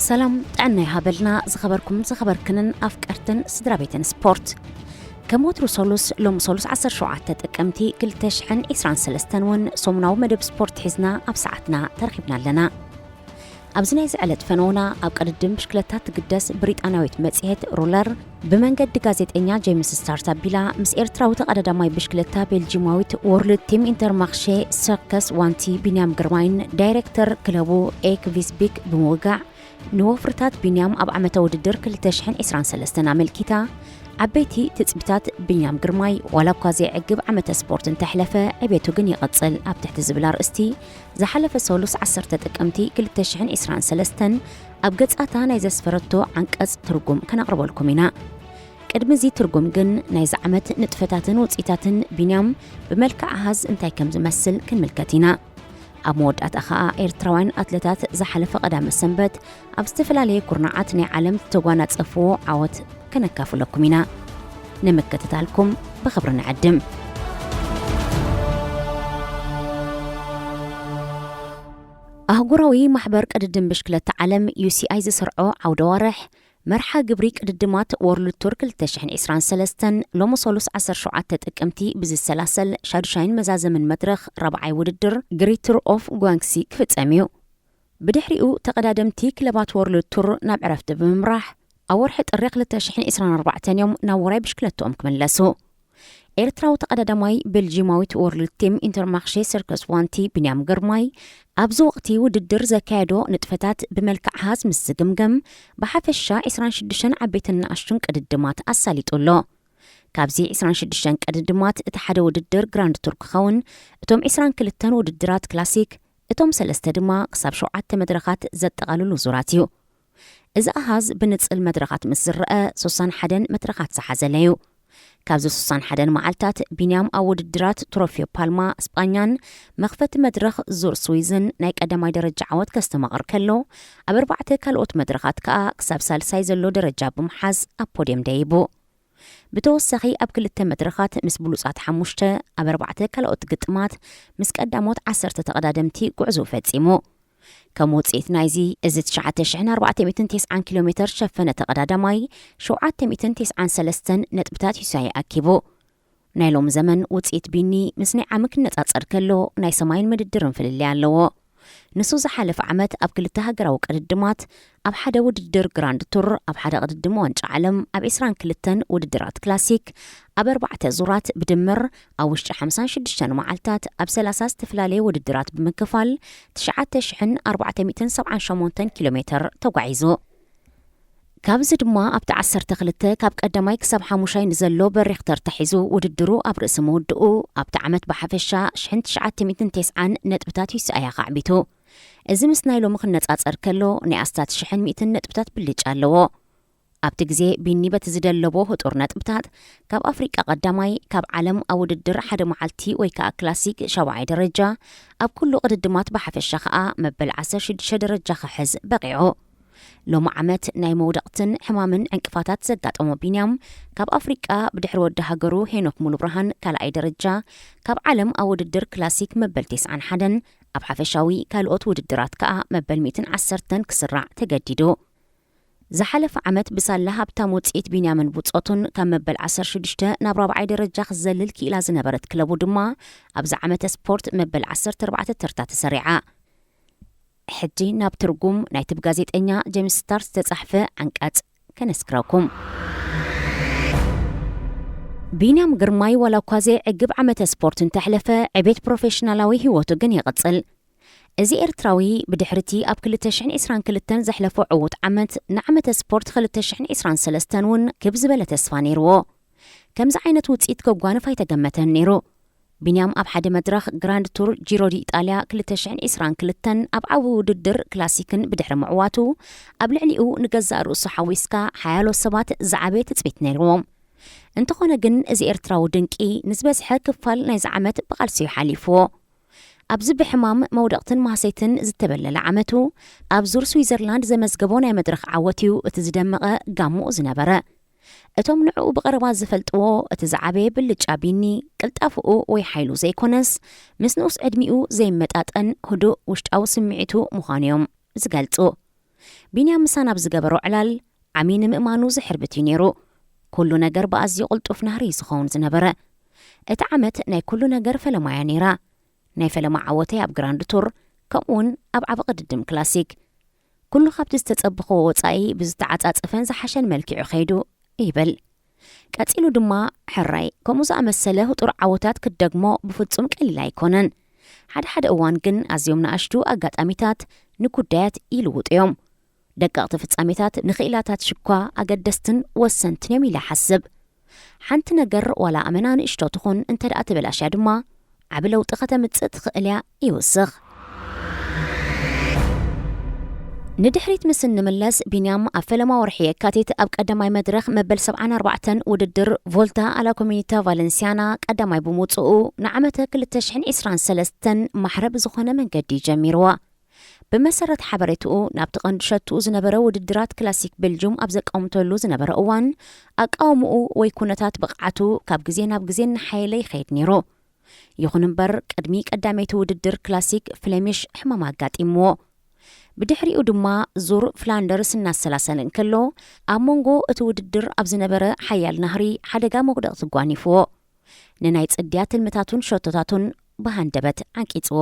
ሰላም ጥዕና ይሃበልና ዝኸበርኩም ዝኸበርክንን ኣፍቀርትን ስድራ ቤትን ስፖርት። ከም ወትሩ ሰሉስ ሎም ሰሉስ ዓሰርተ ሸውዓተ ጥቅምቲ ክልተ ሽሕን ዕስራን ሰለስተን እውን ሰሙናዊ መደብ ስፖርት ሒዝና ኣብ ሰዓትና ተረኺብና ኣለና። ኣብዚ ናይዚ ዕለት ፈነውና ኣብ ቅድድም ብሽክለታ ትግደስ ብሪጣንያዊት መጽሔት ሩለር ብመንገዲ ጋዜጠኛ ጄምስ ስታርት ኣቢላ ምስ ኤርትራዊ ተቐዳዳማይ ብሽክለታ ቤልጂማዊት ዎርልድ ቲም ኢንተርማርሼ ሰርከስ ዋንቲ ቢንያም ግርማይን ዳይሬክተር ክለቡ ኤክ ቪስቢክ ብምውጋዕ ንወፍርታት ቢንያም ኣብ ዓመተ ውድድር ክልተ ሽሕን ዕስራን ሰለስተን ኣመልኪታ ዓበይቲ ትጽቢታት ቢንያም ግርማይ ዋላ እኳ ዘይዕግብ ዓመተ ስፖርት እንተሕለፈ ዕቤቱ ግን ይቕጽል ኣብ ትሕቲ ዝብል ኣርእስቲ ዝሓለፈ ሰሉስ ዓሰርተ ጥቅምቲ ክልተ ሽሕን ዕስራን ሰለስተን ኣብ ገጻታ ናይ ዘስፈረቶ ዓንቀጽ ትርጉም ከነቕርበልኩም ኢና። ቅድሚ እዚ ትርጉም ግን ናይዚ ዓመት ንጥፈታትን ውጽኢታትን ቢንያም ብመልክዕ ኣሃዝ እንታይ ከም ዝመስል ክንምልከት ኢና። ኣብ መወዳእታ ኸኣ ኤርትራውያን ኣትለታት ዝሓለፈ ቀዳመ ሰንበት ኣብ ዝተፈላለየ ኩርናዓት ናይ ዓለም ዝተጓናጸፍዎ ዓወት ከነካፍለኩም ኢና። ንምክትታልኩም ብኽብሪ ንዕድም። ኣህጉራዊ ማሕበር ቅድድም ብሽክለታ ዓለም ዩ ሲ ኣይ ዝሰርዖ ዓውደ ዋርሕ መርሓ ግብሪ ቅድድማት ወርልድ ቱር ክልተ ሽሕን ዕስራን ሰለስተን ሎሚ ሰሉስ ዓሰርተ ሸውዓተ ጥቅምቲ ብዝሰላሰል ሻዱሻይን መዛዘምን መድረኽ ራብዓይ ውድድር ግሪትር ኦፍ ጓንግሲ ክፍጸም እዩ። ብድሕሪኡ ተቐዳደምቲ ክለባት ወርልድ ቱር ናብ ዕረፍቲ ብምምራሕ ኣብ ወርሒ ጥሪ ክልተ ሽሕን ዕስራን ኣርባዕተን እዮም ናብ ውራይ ብሽክለትኦም ክምለሱ። ኤርትራዊ ተቐዳዳማይ ቤልጂማዊት ወርልድ ቲም ኢንተርማርሼ ሰርከስ ዋንቲ ቢንያም ግርማይ ኣብዚ ወቕቲ ውድድር ዘካየዶ ንጥፈታት ብመልክዕ ኣሃዝ ምስ ዝግምገም ብሓፈሻ ዕስራን ሽዱሽተን ዓበይትን ንኣሽቱን ቅድድማት ኣሳሊጡ ኣሎ። ካብዚ ዕስራን ሽዱሽተን ቅድድማት እቲ ሓደ ውድድር ግራንድ ቱር ክኸውን እቶም ዕስራን ክልተን ውድድራት ክላሲክ እቶም ሰለስተ ድማ ክሳብ ሸውዓተ መድረኻት ዘጠቓልሉ ዙራት እዩ። እዚ ኣሃዝ ብንጽል መድረኻት ምስ ዝረአ ስሳን ሓደን መድረኻት ዝሓዘለ እዩ። ካብዚ ስሳን ሓደን መዓልታት ቢንያም ኣብ ውድድራት ትሮፊዮ ፓልማ ስጳኛን መኽፈቲ መድረኽ ዙር ስዊዝን ናይ ቀዳማይ ደረጃ ዓወት ከስተማቕር ከሎ ኣብ ኣርባዕተ ካልኦት መድረኻት ከኣ ክሳብ ሳልሳይ ዘሎ ደረጃ ብምሓዝ ኣብ ፖድየም ደይቡ። ብተወሳኺ ኣብ ክልተ መድረኻት ምስ ብሉጻት ሓሙሽተ ኣብ ኣርባዕተ ካልኦት ግጥማት ምስ ቀዳሞት ዓሰርተ ተቐዳደምቲ ጉዕዞ ፈጺሙ። ከም ውጽኢት ናይዚ እዚ ትሽዓተ ሽሕን ኣርባዕተ ሚእትን ተስዓን ኪሎ ሜተር ሸፈነ ተቐዳዳማይ ሸውዓተ ሚእትን ተስዓን ሰለስተን ነጥብታት ሂሳይ ኣኪቡ። ናይ ሎም ዘመን ውጽኢት ቢኒ ምስ ናይ ዓሚ ክነጻጸር ከሎ ናይ ሰማይን ምድድርን ፍልልይ ኣለዎ። ንሱ ዝሓለፈ ዓመት ኣብ ክልተ ሃገራዊ ቅድድማት ኣብ ሓደ ውድድር ግራንድ ቱር ኣብ ሓደ ቅድድም ዋንጫ ዓለም ኣብ ዕስራን ክልተን ውድድራት ክላሲክ ኣብ ኣርባዕተ ዙራት ብድምር ኣብ ውሽጢ ሓምሳን ሽዱሽተን መዓልታት ኣብ ሰላሳ ዝተፈላለየ ውድድራት ብምክፋል ትሽዓተ ሽሕን ኣርባዕተ ሚእትን ሰብዓን ሸሞንተን ኪሎ ሜተር ተጓዒዙ። ካብዚ ድማ ኣብቲ ዓሰርተ ክልተ ካብ ቀዳማይ ክሳብ ሓሙሻይ ንዘሎ በሪኽ ተርታ ሒዙ ውድድሩ ኣብ ርእሲ ምውድኡ ኣብቲ ዓመት ብሓፈሻ ሽሕን ትሽዓተ ሚእትን ተስዓን ነጥብታት ሂሳያ ካዕቢቱ። እዚ ምስ ናይ ሎሚ ክነጻጸር ከሎ ናይ ኣስታት ሽሕን ሚእትን ነጥብታት ብልጫ ኣለዎ። ኣብቲ ግዜ ቢኒ በቲ ዝደለቦ ህጡር ነጥብታት ካብ ኣፍሪቃ ቀዳማይ፣ ካብ ዓለም ኣብ ውድድር ሓደ መዓልቲ ወይ ከኣ ክላሲክ ሻውዓይ ደረጃ፣ ኣብ ኩሉ ቅድድማት ብሓፈሻ ከኣ መበል ዓሰርተ ሽዱሽተ ደረጃ ክሕዝ በቒዑ። ሎሚ ዓመት ናይ መውደቕትን ሕማምን ዕንቅፋታት ዘጋጠሞ ቢንያም ካብ ኣፍሪቃ ብድሕሪ ወዲ ሃገሩ ሄኖክ ሙሉብርሃን ካልኣይ ደረጃ፣ ካብ ዓለም ኣብ ውድድር ክላሲክ መበል ተስዓን ሓደን ኣብ ሓፈሻዊ ካልኦት ውድድራት ከኣ መበል ሚእትን ዓሰርተን ክስራዕ ተገዲዱ። ዝሓለፈ ዓመት ብሳላ ሃብታም ውጽኢት ቢንያምን ብጾቱን ካብ መበል ዓሰርተ ሽዱሽተ ናብ ራብዓይ ደረጃ ክዘልል ክኢላ ዝነበረት ክለቡ ድማ ኣብዚ ዓመተ ስፖርት መበል ዓሰርተ ኣርባዕተ ተርታ ተሰሪዓ። ሕጂ ናብ ትርጉም ናይቲ ብጋዜጠኛ ጀምስ ስታር ዝተጻሕፈ ዓንቀጽ ከነስክረኩም። ቢንያም ግርማይ ዋላ እኳ ዘይዕግብ ዓመተ ስፖርት እንተሕለፈ ዕቤት ፕሮፌሽናላዊ ህይወቱ ግን ይቕጽል። እዚ ኤርትራዊ ብድሕሪቲ ኣብ ክልተ ሽሕን ዕስራን ክልተን ዘሕለፎ ዕዉት ዓመት ንዓመተ ስፖርት ክልተ ሽሕን ዕስራን ሰለስተን እውን ክብ ዝበለ ተስፋ ነይርዎ። ከምዚ ዓይነት ውጽኢት ከጓንፍ ኣይተገመተን ነይሩ። ቢንያም ኣብ ሓደ መድረኽ ግራንድ ቱር ጂሮ ዲ ኢጣልያ ክልተ ሽሕን ዕስራን ክልተን ኣብ ዓቢ ውድድር ክላሲክን ብድሕሪ ምዕዋቱ ኣብ ልዕሊኡ ንገዛእ ርእሱ ሓዊስካ ሓያሎ ሰባት ዝዓበየ ትጽቢት ነይርዎም። እንተኾነ ግን እዚ ኤርትራዊ ድንቂ ንዝበዝሐ ክፋል ናይዚ ዓመት ብቓልሲ እዩ ሓሊፍዎ። ኣብዚ ብሕማም መውደቕትን ማህሰይትን ዝተበለለ ዓመቱ ኣብ ዙር ስዊዘርላንድ ዘመዝገቦ ናይ መድረኽ ዓወት እዩ እቲ ዝደመቐ ጋምኡ ዝነበረ። እቶም ንዕኡ ብቐረባ ዝፈልጥዎ እቲ ዝዓበየ ብልጫ ቢኒ ቅልጣፍኡ ወይ ሓይሉ ዘይኮነስ ምስ ንኡስ ዕድሚኡ ዘይመጣጠን ህዱእ ውሽጣዊ ስምዒቱ ምዃኑ እዮም ዝገልጹ። ቢንያም ምሳና ኣብ ዝገበሮ ዕላል ዓሚ ንምእማኑ ዝሕርብት እዩ ነይሩ። ኩሉ ነገር ብኣዝዩ ቅልጡፍ ናህሪ እዩ ዝኸውን ዝነበረ። እቲ ዓመት ናይ ኩሉ ነገር ፈለማያ ነይራ። ናይ ፈለማ ዓወተይ ኣብ ግራንድ ቱር፣ ከምኡውን ኣብ ዓቢ ቅድድም ክላሲክ። ኩሉ ካብቲ ዝተጸበኽዎ ወጻኢ ብዝተዓጻጸፈን ዝሓሸን መልክዑ ከይዱ ይብል። ቀጺሉ ድማ፣ ሕራይ ከምኡ ዝኣመሰለ ህጡር ዓወታት ክትደግሞ ብፍጹም ቀሊል ኣይኮነን። ሓደ ሓደ እዋን ግን ኣዝዮም ንኣሽቱ ኣጋጣሚታት ንጉዳያት ይልውጡ እዮም። ደቀቕቲ ፍጻሜታት ንኽኢላታት ሽኳ ኣገደስትን ወሰንትን እዮም ኢለ እሓስብ። ሓንቲ ነገር ዋላ ኣመና ንእሽቶ ትኹን እንተ ደኣ ተበላሽያ ድማ ዓቢ ለውጢ ከተምጽእ ትኽእል እያ ይውስኽ። ንድሕሪት ምስ እንምለስ፣ ቢንያም ኣብ ፈለማ ወርሒ የካቲት ኣብ ቀዳማይ መድረኽ መበል ሰብዓን ኣርባዕተን ውድድር ቮልታ ኣላ ኮሚኒታ ቫለንሲያና ቀዳማይ ብምውጽኡ፣ ንዓመተ ክልተ ሽሕን ዕስራን ሰለስተን ማሕረ ብዝኾነ መንገዲ ጀሚርዋ። ብመሰረት ሓበሬትኡ፣ ናብቲ ቀንዲ ሸትኡ ዝነበረ ውድድራት ክላሲክ ቤልጅዩም ኣብ ዘቃውምተሉ ዝነበረ እዋን፣ ኣቃውምኡ ወይ ኩነታት ብቕዓቱ ካብ ግዜ ናብ ግዜ እናሓየለ ይኸይድ ነይሩ። ይኹን እምበር፣ ቅድሚ ቀዳመይቲ ውድድር ክላሲክ ፍሌሚሽ ሕማም ኣጋጢምዎ። ብድሕሪኡ ድማ ዙር ፍላንደርስ እናሰላሰለ እንከሎ፣ ኣብ መንጎ እቲ ውድድር ኣብ ዝነበረ ሓያል ናህሪ ሓደጋ መውደቕቲ ጓኒፍዎ። ንናይ ጽድያ ትልምታቱን ሸቶታቱን ብሃንደበት ዓንቂጽዎ።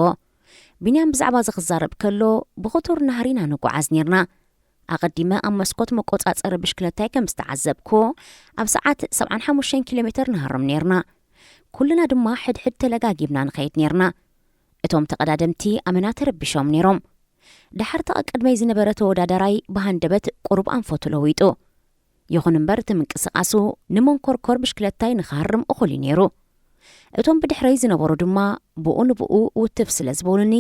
ቢንያም ብዛዕባ እዚ ክዛረብ ከሎ፣ "ብኽቱር ናህሪ ኢና ንጓዓዝ ኔርና። ኣቐዲመ ኣብ መስኮት መቆጻጸሪ ብሽክለታይ ከም ዝተዓዘብክዎ፣ ኣብ ሰዓት ሰብዓን ሓሙሽተን ኪሎ ሜተር ንሃርም ኔርና። ኩልና ድማ ሕድሕድ ተለጋጊብና ንኸይድ ኔርና። እቶም ተቐዳደምቲ ኣመና ተረቢሾም ኔሮም። ደሓር እቲ ቀቅድመይ ዝነበረ ተወዳዳራይ ብሃንደበት ቁሩብ ኣንፈቱ ለዊጡ። ይኹን እምበር፣ እቲ ምንቅስቓሱ ንመንኮርኮር ብሽክለታይ ንኽሃርም እኹል እዩ ነይሩ። እቶም ብድሕረይ ዝነበሩ ድማ ብኡ ንብኡ ውትፍ ስለ ዝበሉኒ፣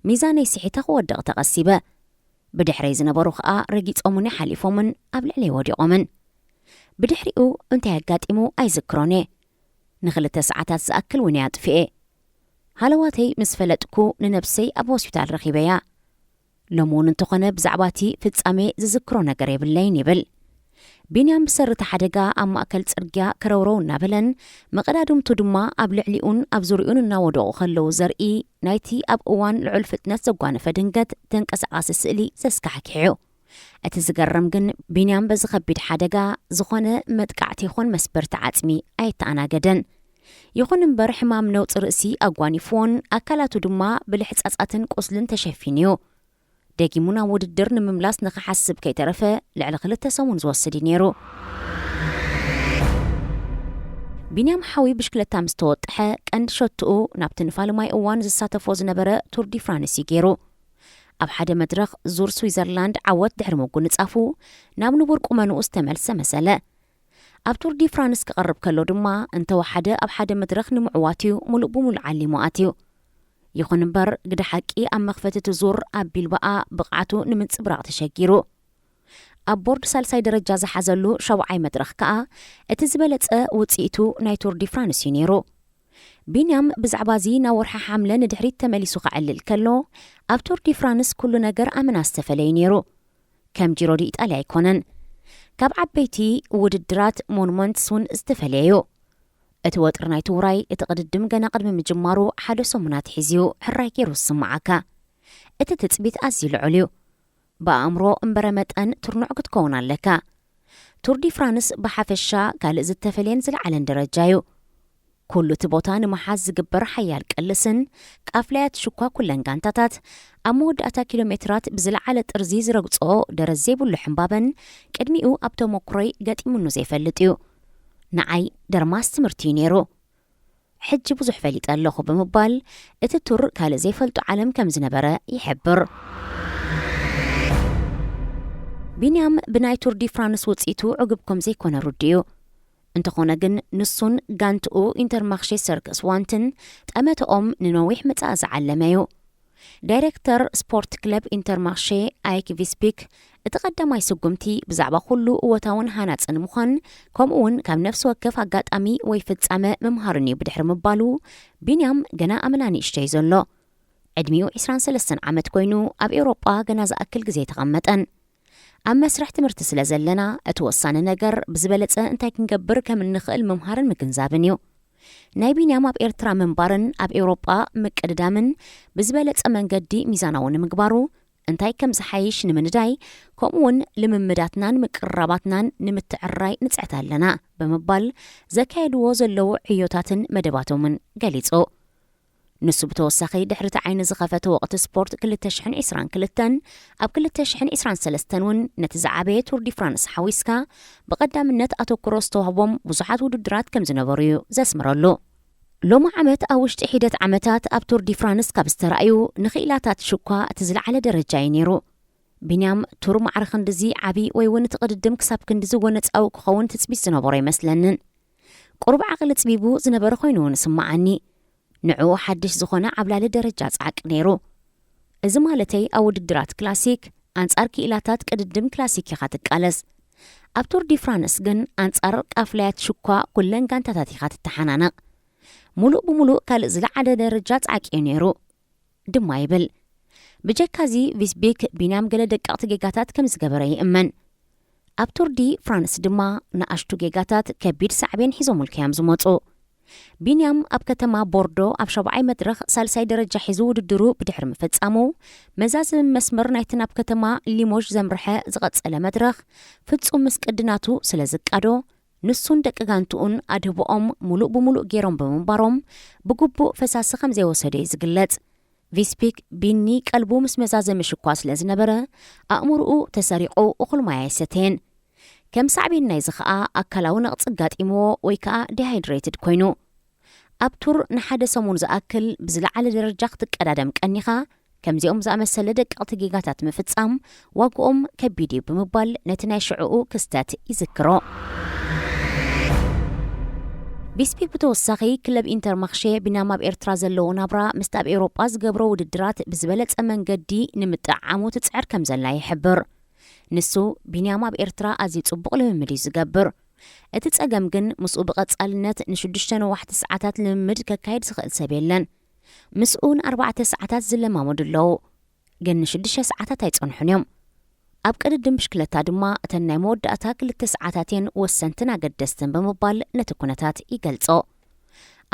ሚዛነይ ስሒተ ክወድቕ ተቐሲበ። ብድሕረይ ዝነበሩ ኸኣ ረጊጾሙኒ ሓሊፎምን ኣብ ልዕለይ ወዲቖምን። ብድሕሪኡ እንታይ ኣጋጢሙ ኣይዝክሮን እየ። ንኽልተ ሰዓታት ዝኣክል እውን እየ ኣጥፊኤ። ሃለዋተይ ምስ ፈለጥኩ፣ ንነብሰይ ኣብ ሆስፒታል ረኺበያ። ሎሚ እውን እንተኾነ ብዛዕባ እቲ ፍጻሜ ዝዝክሮ ነገር የብለይን" ይብል። ቢንያም ብሰሪ እቲ ሓደጋ ኣብ ማእከል ጽርግያ ከረውረው እናበለን መቐዳድምቱ ድማ ኣብ ልዕሊኡን ኣብ ዙርይኡን እናወደቑ ከለዉ ዘርኢ ናይቲ ኣብ እዋን ልዑል ፍጥነት ዘጓነፈ ድንገት ተንቀሳቓሲ ስእሊ ዘስካሕክሕ እዩ። እቲ ዝገርም ግን፣ ቢንያም በዚ ከቢድ ሓደጋ ዝኾነ መጥቃዕቲ ይኹን መስበርቲ ዓጽሚ ኣየተኣናገደን። ይኹን እምበር፣ ሕማም ነውጺ ርእሲ ኣጓኒፍዎን ኣካላቱ ድማ ብልሕጻጻትን ቁስልን ተሸፊኑ እዩ። ደጊሙ ናብ ውድድር ንምምላስ ንኽሓስብ ከይተረፈ ልዕሊ ክልተ ሰሙን ዝወስድ እዩ ነይሩ። ቢንያም ሓዊ ብሽክለታ ምስ ተወጥሐ፣ ቀንዲ ሸትኡ ናብቲ ንፋልማይ እዋን ዝሳተፎ ዝነበረ ቱር ዲ ፍራንስ እዩ ገይሩ። ኣብ ሓደ መድረኽ ዙር ስዊዘርላንድ ዓወት ድሕሪ ምጉንጻፉ፣ ናብ ንቡር ቁመንኡ ዝተመልሰ መሰለ። ኣብ ቱር ዲ ፍራንስ ክቐርብ ከሎ ድማ፣ እንተወሓደ ኣብ ሓደ መድረኽ ንምዕዋት እዩ ሙሉእ ብሙሉእ ዓሊሙ ኣትዩ። ይኹን እምበር፣ ግደ ሓቂ ኣብ መኽፈቲ እቲ ዙር ኣብ ቢልባኣ ብቕዓቱ ንምንጽብራቕ ተሸጊሩ። ኣብ ቦርድ ሳልሳይ ደረጃ ዝሓዘሉ ሻውዓይ መድረኽ ከኣ፣ እቲ ዝበለጸ ውጽኢቱ ናይ ቱር ዲ ፍራንስ እዩ ነይሩ። ቢንያም ብዛዕባ እዚ ናብ ወርሒ ሓምለ ንድሕሪት ተመሊሱ ከዕልል ከሎ፣ ኣብ ቱር ዲ ፍራንስ ኩሉ ነገር ኣመና ዝተፈለየ ነይሩ። ከም ጂሮ ዲ ኢጣልያ ኣይኮነን። ካብ ዓበይቲ ውድድራት ሞኑመንትስ እውን ዝተፈለየ እዩ። እቲ ወጥሪ ናይቲ ውራይ፣ እቲ ቅድድም ገና ቅድሚ ምጅማሩ ሓደ ሰሙን ኣትሒዙ እዩ ሕራይ ገይሩ ዝስምዓካ። እቲ ትጽቢት ኣዝዩ ልዑል እዩ። ብኣእምሮ እምበረ መጠን ትርኑዕ ክትከውን ኣለካ። ቱር ዲ ፍራንስ ብሓፈሻ ካልእ ዝተፈለየን ዝለዓለን ደረጃ እዩ። ኩሉ እቲ ቦታ ንምሓዝ ዝግበር ሓያል ቅልስን ቃፍላያት ሽኳ ኩለን ጋንታታት ኣብ መወዳእታ ኪሎ ሜትራት ብዝለዓለ ጥርዚ ዝረግጽኦ ደረት ዘይብሉ ሕምባበን ቅድሚኡ ኣብ ተመኩሮይ ገጢሙኑ ዘይፈልጥ እዩ። ንዓይ ደርማስ ትምህርቲ እዩ ነይሩ። ሕጂ ብዙሕ ፈሊጠ ኣለኹ ብምባል እቲ ቱር ካልእ ዘይፈልጦ ዓለም ከም ዝነበረ ይሕብር። ቢንያም ብናይ ቱር ዲ ፍራንስ ውጽኢቱ ዕጉብ ከም ዘይኮነ ርዱእ እዩ። እንተኾነ ግን ንሱን ጋንትኡ ኢንተርማርሼ ሰርክስ ዋንትን ጠመተኦም ንነዊሕ ምጻእ ዝዓለመ እዩ። ዳይሬክተር ስፖርት ክለብ ኢንተርማርሼ ኣይክ ቪስፒክ፣ እቲ ቀዳማይ ስጉምቲ ብዛዕባ ኩሉ እወታውን ሃናጽን ምዃን፣ ከምኡ እውን ካብ ነፍሲ ወከፍ ኣጋጣሚ ወይ ፍጻመ ምምሃርን እዩ ብድሕሪ ምባሉ፣ ቢንያም ገና ኣመና ንእሽተይ ዘሎ። ዕድሚኡ ዕስራን ሰለስተን ዓመት ኮይኑ፣ ኣብ ኤውሮጳ ገና ዝኣክል ግዜ ተቐመጠን። ኣብ መስርሕ ትምህርቲ ስለ ዘለና፣ እቲ ወሳኒ ነገር ብዝበለጸ እንታይ ክንገብር ከም እንኽእል ምምሃርን ምግንዛብን እዩ። ናይ ቢንያም ኣብ ኤርትራ ምንባርን ኣብ ኤውሮጳ ምቅድዳምን ብዝበለጸ መንገዲ ሚዛናዊ ንምግባሩ፣ እንታይ ከም ዝሓይሽ ንምንዳይ፣ ከምኡውን ልምምዳትናን ምቅርራባትናን ንምትዕራይ ንጽዕት ኣለና ብምባል ዘካየድዎ ዘለዉ ዕዮታትን መደባቶምን ገሊጹ። ንሱ ብተወሳኺ ድሕሪ እቲ ዓይኒ ዝኸፈተ ወቕቲ ስፖርት ክልተ ሽሕን ዕስራን ክልተን፣ ኣብ ክልተ ሽሕን ዕስራን ሰለስተን እውን ነቲ ዝዓበየ ቱር ዲ ፍራንስ ሓዊስካ ብቐዳምነት ኣተኩሮ ዝተዋህቦም ብዙሓት ውድድራት ከም ዝነበሩ እዩ ዘስምረሉ። ሎሚ ዓመት ኣብ ውሽጢ ሒደት ዓመታት ኣብ ቱር ዲ ፍራንስ ካብ ዝተራእዩ ንኽኢላታት ሽኳ እቲ ዝለዓለ ደረጃ እዩ ነይሩ። ቢንያም ቱር ማዕረ ክንድዚ ዓቢ ወይ እውን እቲ ቅድድም ክሳብ ክንድዚ ጎነጻዊ ክኸውን ትጽቢት ዝነበሮ ኣይመስለንን። ቁሩብ ዓቕሊ ጽቢቡ ዝነበረ ኮይኑ እውን ስምዓኒ። ንዕኡ ሓድሽ ዝኾነ ዓብላሊ ደረጃ ጻዕቂ ነይሩ። እዚ ማለተይ ኣብ ውድድራት ክላሲክ ኣንጻር ክኢላታት ቅድድም ክላሲክ ኢኻ ትቃለስ። ኣብ ቱር ዲ ፍራንስ ግን ኣንጻር ቃፍላያት ሽኳ ኩለን ጋንታታት ኢኻ ትተሓናነቕ። ሙሉእ ብሙሉእ ካልእ ዝለዓለ ደረጃ ጻዕቂ እዩ ነይሩ ድማ ይብል። ብጀካዚ ቪስቢክ ቢንያም ገለ ደቀቕቲ ጌጋታት ከም ዝገበረ ይእመን። ኣብ ቱር ዲ ፍራንስ ድማ ንኣሽቱ ጌጋታት ከቢድ ሳዕቤን ሒዞምልካ እዮም ዝመጹ። ቢንያም ኣብ ከተማ ቦርዶ ኣብ ሻብዓይ መድረኽ ሳልሳይ ደረጃ ሒዙ ውድድሩ ብድሕሪ ምፍጻሙ፣ መዛዘሚ መስመር ናይቲ ናብ ከተማ ሊሞዥ ዘምርሐ ዝቐጸለ መድረኽ ፍጹም ምስ ቅዲ ናቱ ስለ ዝቃዶ፣ ንሱን ደቂ ጋንትኡን ኣድህቦኦም ሙሉእ ብሙሉእ ገይሮም ብምንባሮም ብግቡእ ፈሳሲ ከም ዘይወሰደ እዩ ዝግለጽ። ቪስፒክ ቢኒ ቀልቡ ምስ መዛዘሚ ሽኳ ስለ ዝነበረ ኣእምሮኡ ተሰሪቑ እኹል ማይ ኣይሰተየን። ከም ሳዕቤን ናይዚ ኸኣ ኣካላዊ ነቕጺ ኣጋጢምዎ ወይ ከኣ ዲሃይድሬትድ ኮይኑ። ኣብ ቱር ንሓደ ሰሙን ዝኣክል ብዝለዓለ ደረጃ ክትቀዳደም ቀኒኻ፣ ከምዚኦም ዝኣመሰለ ደቀቕቲ ጌጋታት ምፍጻም ዋግኦም ከቢድ እዩ ብምባል ነቲ ናይ ሽዕኡ ክስተት ይዝክሮ። ቪስፒክ ብተወሳኺ ክለብ ኢንተር ማኽሼ ቢንያም ኣብ ኤርትራ ዘለዎ ናብራ ምስቲ ኣብ ኤውሮጳ ዝገብሮ ውድድራት ብዝበለጸ መንገዲ ንምጥዕዓሙ ትጽዕር ከም ዘላ ይሕብር። ንሱ ቢንያም ኣብ ኤርትራ ኣዝዩ ጽቡቕ ልምምድ እዩ ዝገብር። እቲ ጸገም ግን ምስኡ ብቐጻልነት ንሽዱሽተ ነዋሕቲ ሰዓታት ልምምድ ከካይድ ዝኽእል ሰብ የለን። ምስኡ ንኣርባዕተ ሰዓታት ዝለማመዱ ኣለዉ፣ ግን ንሽዱሽተ ሰዓታት ኣይጸንሑን እዮም። ኣብ ቅድድም ብሽክለታ ድማ እተን ናይ መወዳእታ ክልተ ሰዓታት እየን ወሰንትን ኣገደስትን ብምባል ነቲ ኩነታት ይገልጾ።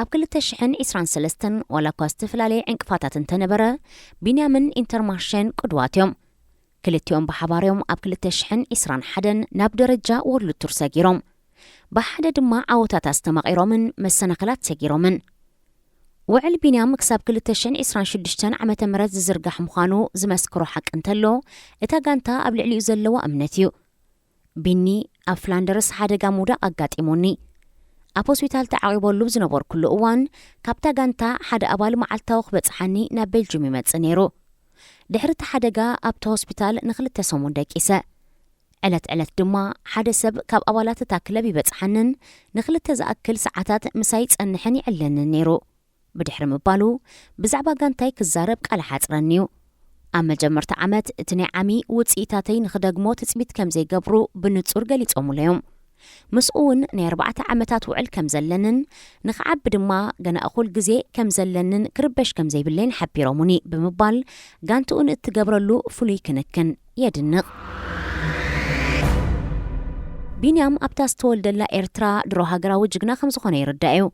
ኣብ ክልተ ሽሕን ዕስራን ሰለስተን ዋላ እኳ ዝተፈላለየ ዕንቅፋታት እንተነበረ፣ ቢንያምን ኢንተርማርሸን ቅዱዋት እዮም። ክልቲኦም ብሓባር እዮም ኣብ ክልተ ሽሕን ዕስራን ሓደን ናብ ደረጃ ወርልድ ቱር ሰጊሮም። ብሓደ ድማ ዓወታት ኣስተማቒሮምን መሰናኽላት ሰጊሮምን። ውዕል ቢንያም ክሳብ ክልተ ሽሕን ዕስራን ሽዱሽተን ዓመተ ምህረት ዝዝርጋሕ ምዃኑ ዝመስክሮ ሓቂ እንተሎ፣ እታ ጋንታ ኣብ ልዕሊኡ ዘለዋ እምነት እዩ። ቢኒ ኣብ ፍላንደርስ ሓደጋ ምውዳቕ ኣጋጢሙኒ። ኣብ ሆስፒታል ተዓቒበሉ ዝነበርኩሉ እዋን፣ ካብታ ጋንታ ሓደ ኣባል መዓልታዊ ክበጽሓኒ ናብ ቤልጅም ይመጽእ ነይሩ። ድሕሪ እቲ ሓደጋ ኣብቲ ሆስፒታል ንኽልተ ሰሙን ደቂሰ። ዕለት ዕለት ድማ ሓደ ሰብ ካብ ኣባላት እታ ክለብ ይበጽሓንን ንኽልተ ዝኣክል ሰዓታት ምሳይ ይጸንሕን ይዕለንን ነይሩ። ብድሕሪ ምባሉ፣ ብዛዕባ ጋንታይ ክዛረብ ቃል ሓጽረኒ እዩ። ኣብ መጀመርታ ዓመት እቲ ናይ ዓሚ ውጽኢታተይ ንኽደግሞ ትጽቢት ከም ዘይገብሩ ብንጹር ገሊጾምለዮም። ምስኡ እውን ናይ ኣርባዕተ ዓመታት ውዕል ከም ዘለንን ንኽዓቢ ድማ ገና እኹል ግዜ ከም ዘለንን ክርበሽ ከም ዘይብለይን ሓቢሮሙኒ ብምባል ጋንትኡ ንእትገብረሉ ፍሉይ ክንክን የድንቕ። ቢንያም ኣብታ ዝተወልደላ ኤርትራ ድሮ ሃገራዊ ጅግና ከም ዝኾነ ይርዳእ እዩ።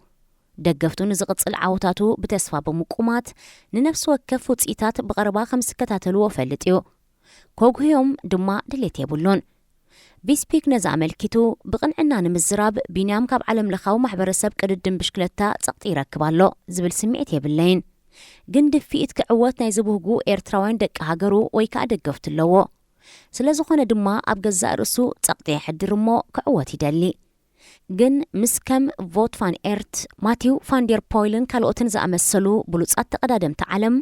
ደገፍቱ ንዝቕጽል ዓወታቱ ብተስፋ ብምቁማት፣ ንነፍሲ ወከፍ ውጽኢታት ብቐረባ ከም ዝከታተልዎ ፈልጥ እዩ። ከጉህዮም ድማ ድሌት የብሉን። ቪስፒክ ነዚ ኣመልኪቱ፣ ብቕንዕና ንምዝራብ፣ ቢንያም ካብ ዓለም ለኻዊ ማሕበረሰብ ቅድድም ብሽክለታ ጸቕጢ ይረክብ ኣሎ ዝብል ስምዒት የብለይን። ግን ድፍኢት ክዕወት ናይ ዝብህጉ ኤርትራውያን ደቂ ሃገሩ ወይ ከኣ ደገፍቱ ኣለዎ። ስለ ዝኾነ ድማ ኣብ ገዛእ ርእሱ ጸቕጢ የሕድር እሞ ክዕወት ይደሊ። ግን ምስ ከም ቮት ቫን ኤርት፣ ማቲው ፋንዴር ፖይልን ካልኦትን ዝኣመሰሉ ብሉጻት ተቐዳደምቲ ዓለም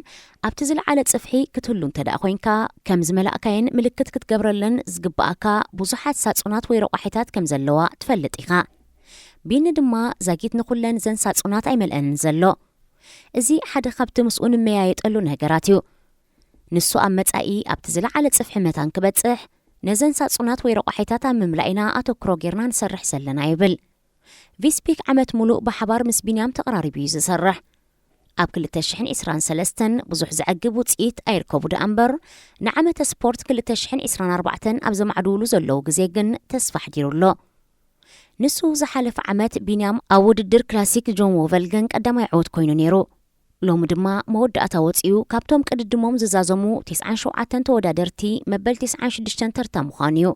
ኣብቲ ዝለዓለ ጽፍሒ ክትህሉ እንተ ደኣ ኮይንካ፣ ከም ዝመላእካየን ምልክት ክትገብረለን ዝግብኣካ ብዙሓት ሳጹናት ወይ ረቋሒታት ከም ዘለዋ ትፈልጥ ኢኻ። ቢኒ ድማ ዛጊት ንኹለን ዘን ሳጹናት ኣይመልአንን ዘሎ። እዚ ሓደ ካብቲ ምስኡ ንመያየጠሉ ነገራት እዩ። ንሱ ኣብ መጻኢ ኣብቲ ዝለዓለ ጽፍሒ መታን ክበጽሕ፣ ነዘን ሳጹናት ወይ ረቋሒታት ኣብ ምምላእ ኢና ኣተኩሮ ጌርና ንሰርሕ ዘለና ይብል። ቪስፒክ ዓመት ሙሉእ ብሓባር ምስ ቢንያም ተቐራሪቡ እዩ ዝሰርሕ። ኣብ ክልተ ሽሕን ዕስራን ሰለስተን ብዙሕ ዘዕግብ ውጽኢት ኣይርከቡ ደኣ እምበር፣ ንዓመተ ስፖርት ክልተ ሽሕን ዕስራን ኣርባዕተን ኣብ ዘማዕድውሉ ዘለዉ ግዜ ግን ተስፋ ኣሕዲሩ ኣሎ። ንሱ ዝሓለፈ ዓመት ቢንያም ኣብ ውድድር ክላሲክ ጆን ዎቨልገን ቀዳማይ ዕወት ኮይኑ ነይሩ። ሎሚ ድማ መወዳእታ ወጺኡ፣ ካብቶም ቅድድሞም ዝዛዘሙ ተስዓን ሸውዓተን ተወዳደርቲ መበል ተስዓን ሽዱሽተን ተርታ ምዃኑ እዩ።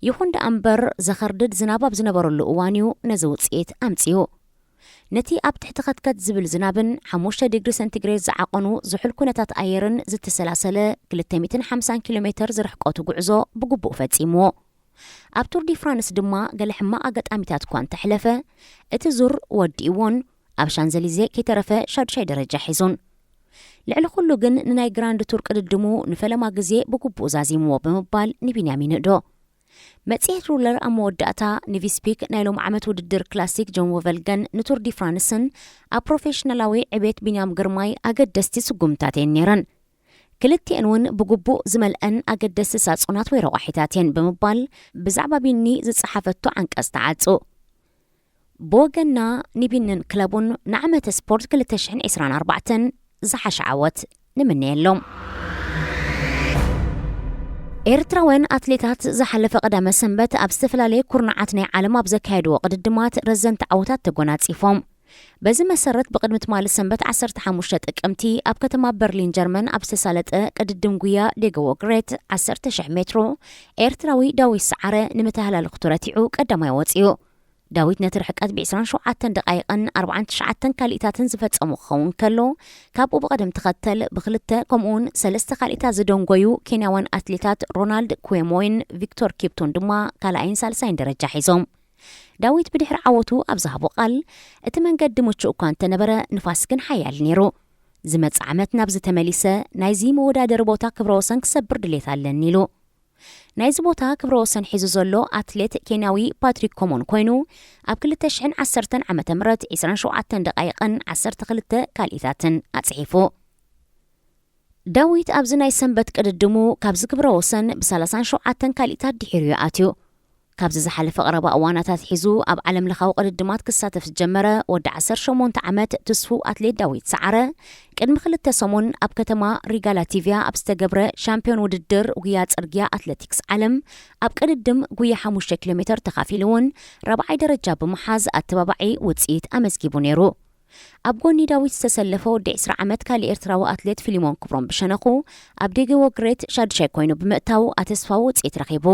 ይኹን ደኣ እምበር፣ ዘኸርድድ ዝናብ ኣብ ዝነበረሉ እዋን እዩ ነዚ ውጽኢት ኣምጺኡ። ነቲ ኣብ ትሕቲ ከትከት ዝብል ዝናብን ሓሙሽተ ዲግሪ ሰንቲግሬድ ዝዓቐኑ ዝሑል ኩነታት ኣየርን ዝተሰላሰለ ክልተ ሚእትን ሓምሳን ኪሎ ሜተር ዝርሕቀቱ ጉዕዞ ብግቡእ ፈጺምዎ። ኣብ ቱር ዲ ፍራንስ ድማ ገለ ሕማቕ ኣጋጣሚታት እኳ እንተሕለፈ፣ እቲ ዙር ወዲእዎን ኣብ ሻንዘሊዜ ከይተረፈ ሻዱሻይ ደረጃ ሒዙን። ልዕሊ ኩሉ ግን ንናይ ግራንድ ቱር ቅድድሙ ንፈለማ ግዜ ብግቡእ ዛዚምዎ ብምባል ንቢንያም ይንእዶ። መጽሔት ሩለር ኣብ መወዳእታ ንቪስፒክ ናይ ሎም ዓመት ውድድር ክላሲክ ጆን ወቨልገን ንቱር ዲ ፍራንስን ኣብ ፕሮፌሽናላዊ ዕቤት ቢንያም ግርማይ ኣገደስቲ ስጉምታት እየን ነይረን። ክልቲኤን እውን ብግቡእ ዝመልአን ኣገደስቲ ሳጹናት ወይ ረቋሒታት እየን ብምባል ብዛዕባ ቢኒ ዝጸሓፈቶ ዓንቀጽ ተዓጹ። ብወገንና ንቢንን ክለቡን ንዓመተ ስፖርት ክልተ ሽሕን ዕስራን ኣርባዕተን ዝሓሸ ዓወት ንምነየሎም። ኤርትራውያን ኣትሌታት ዝሓለፈ ቀዳመ ሰንበት ኣብ ዝተፈላለየ ኩርናዓት ናይ ዓለም ኣብ ዘካየድዎ ቅድድማት ረዘንቲ ዓወታት ተጎናጺፎም። በዚ መሰረት ብቕድሚ ትማሊ ሰንበት ዓሰርተ ሓሙሽተ ጥቅምቲ ኣብ ከተማ በርሊን ጀርመን ኣብ ዝተሳለጠ ቅድድም ጉያ ዴገዎ ግሬት ዓሰርተ ሽሕ ሜትሮ ኤርትራዊ ዳዊት ሰዓረ ንመተሃላልኽቱ ረቲዑ ቀዳማይ ወጺኡ። ዳዊት ነቲ ርሕቀት ብ ዕስራን ሸውዓተን ደቓይቕን ኣርባዓን ትሽዓተን ካሊእታትን ዝፈጸሙ ክኸውን ከሎ፣ ካብኡ ብቐደም ተኸተል ብክልተ ከምኡውን ሰለስተ ካሊእታት ዝደንጎዩ ኬንያውያን ኣትሌታት ሮናልድ ኩዌሞይን ቪክቶር ኪፕቶን ድማ ካልኣይን ሳልሳይን ደረጃ ሒዞም። ዳዊት ብድሕሪ ዓወቱ ኣብ ዝሃቦ ቃል፣ እቲ መንገዲ ምቹእ እኳ እንተነበረ፣ ንፋስ ግን ሓያል ነይሩ። ዝመጽእ ዓመት ናብዚ ተመሊሰ ናይዚ መወዳደሪ ቦታ ክብረ ወሰን ክሰብር ድሌት ኣለኒ ኢሉ። ናይዚ ቦታ ክብረ ወሰን ሒዙ ዘሎ ኣትሌት ኬንያዊ ፓትሪክ ኮሞን ኮይኑ፣ ኣብ ክልተ ሽሕን ዓሰርተን ዓመተ ምህረት ዕስራን ሸውዓተን ደቓይቕን ዓሰርተ ክልተ ካልኢታትን ኣጽሒፉ። ዳዊት ኣብዚ ናይ ሰንበት ቅድድሙ ካብዚ ክብረ ወሰን ብሰላሳን ሸውዓተን ካልኢታት ድሒሩ እዩ ኣትዩ። ካብዚ ዝሓለፈ ቀረባ እዋናት ኣትሒዙ ኣብ ዓለም ለኻዊ ቅድድማት ክሳተፍ ዝጀመረ ወዲ ዓሰርተ ሸሞንተ ዓመት ትስፉው ኣትሌት ዳዊት ሰዓረ፣ ቅድሚ ክልተ ሰሙን ኣብ ከተማ ሪጋ ላቲቪያ ኣብ ዝተገብረ ሻምፒዮን ውድድር ጉያ ጽርግያ ኣትሌቲክስ ዓለም ኣብ ቅድድም ጉያ ሓሙሽተ ኪሎ ሜተር ተኻፊሉ እውን ራብዓይ ደረጃ ብምሓዝ ኣተባባዒ ውጽኢት ኣመዝጊቡ ነይሩ። ኣብ ጎኒ ዳዊት ዝተሰለፈ ወዲ ዕስራ ዓመት ካልእ ኤርትራዊ ኣትሌት ፊሊሞን ክብሮም ብሸነኹ ኣብ ዴገዎ ግሬት ሻዱሻይ ኮይኑ ብምእታው ኣተስፋዊ ውጽኢት ረኺቡ።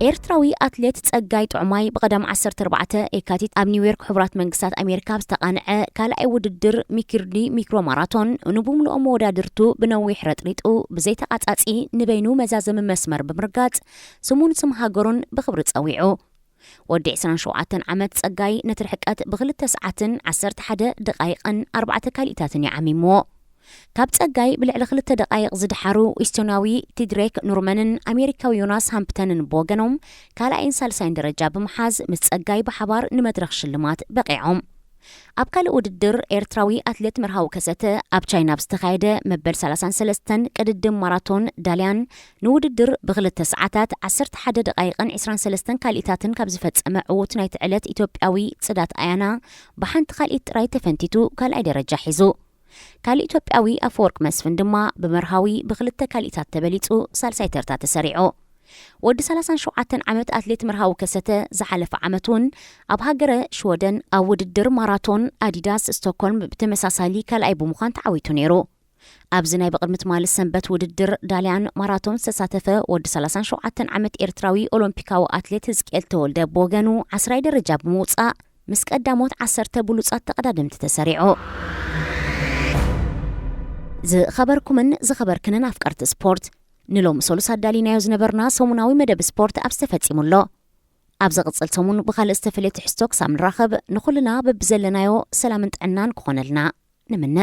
ኤርትራዊ ኣትሌት ጸጋይ ጥዑማይ ብቐዳም ዓሰርተ ኣርባዕተ የካቲት ኣብ ኒውዮርክ ሕቡራት መንግስታት ኣሜሪካ ኣብ ዝተቓንዐ ካልኣይ ውድድር ሚኪርዲ ሚክሮ ማራቶን ንብምልኦም መወዳድርቱ ብነዊሕ ረጥሪጡ ብዘይተቓጻጺ ንበይኑ መዛዘሚ መስመር ብምርጋጽ ስሙን ስም ሃገሩን ብኽብሪ ጸዊዑ። ወዲ ዕስራን ሸውዓተን ዓመት ጸጋይ ነቲ ርሕቀት ብክልተ ሰዓትን ዓሰርተ ሓደ ደቓይቕን ኣርባዕተ ካልኢታትን ይዓሚምዎ። ካብ ጸጋይ ብልዕሊ ክልተ ደቓይቕ ዝደሓሩ ኢስቶንያዊ ቲድሬክ ኑርመንን ኣሜሪካዊ ዮናስ ሃምፕተንን ብወገኖም ካልኣይን ሳልሳይን ደረጃ ብምሓዝ ምስ ጸጋይ ብሓባር ንመድረኽ ሽልማት በቒዖም። ኣብ ካልእ ውድድር ኤርትራዊ ኣትሌት መርሃዊ ከሰተ ኣብ ቻይና ኣብ ዝተኻየደ መበል ሰላሳን ሰለስተን ቅድድም ማራቶን ዳልያን ንውድድር ብክልተ ሰዓታት ዓሰርተ ሓደ ደቓይቕን ዕስራን ሰለስተን ካልኢታትን ካብ ዝፈጸመ ዕዉት ናይቲ ዕለት ኢትዮጵያዊ ጽዳት ኣያና ብሓንቲ ካልኢት ጥራይ ተፈንቲቱ ካልኣይ ደረጃ ሒዙ። ካልእ ኢትዮጵያዊ ኣፈወርቅ መስፍን ድማ ብመርሃዊ ብክልተ ካልኢታት ተበሊጹ ሳልሳይ ተርታ ተሰሪዑ። ወዲ ሰላሳን ሸውዓተን ዓመት ኣትሌት መርሃዊ ከሰተ ዝሓለፈ ዓመት እውን ኣብ ሃገረ ሽወደን ኣብ ውድድር ማራቶን ኣዲዳስ ስቶክሆልም ብተመሳሳሊ ካልኣይ ብምዃን ተዓዊቱ ነይሩ። ኣብዚ ናይ ብቕድሚ ትማሊ ሰንበት ውድድር ዳልያን ማራቶን ዝተሳተፈ ወዲ ሰላሳን ሸውዓተን ዓመት ኤርትራዊ ኦሎምፒካዊ ኣትሌት ህዝቅኤል ተወልደ ብወገኑ ዓስራይ ደረጃ ብምውጻእ ምስ ቀዳሞት ዓሰርተ ብሉጻት ተቐዳደምቲ ተሰሪዑ። ዝኸበርኩምን ዝኸበርክንን ኣፍቀርቲ ስፖርት፣ ንሎሚ ሰሉስ ኣዳሊናዮ ዝነበርና ሰሙናዊ መደብ ስፖርት ኣብዚ ተፈጺሙ ኣሎ። ኣብ ዝቕጽል ሰሙን ብኻልእ ዝተፈለየ ትሕዝቶ ክሳብ ንራኸብ፣ ንኹልና በብዘለናዮ ሰላምን ጥዕናን ክኾነልና ንምነ።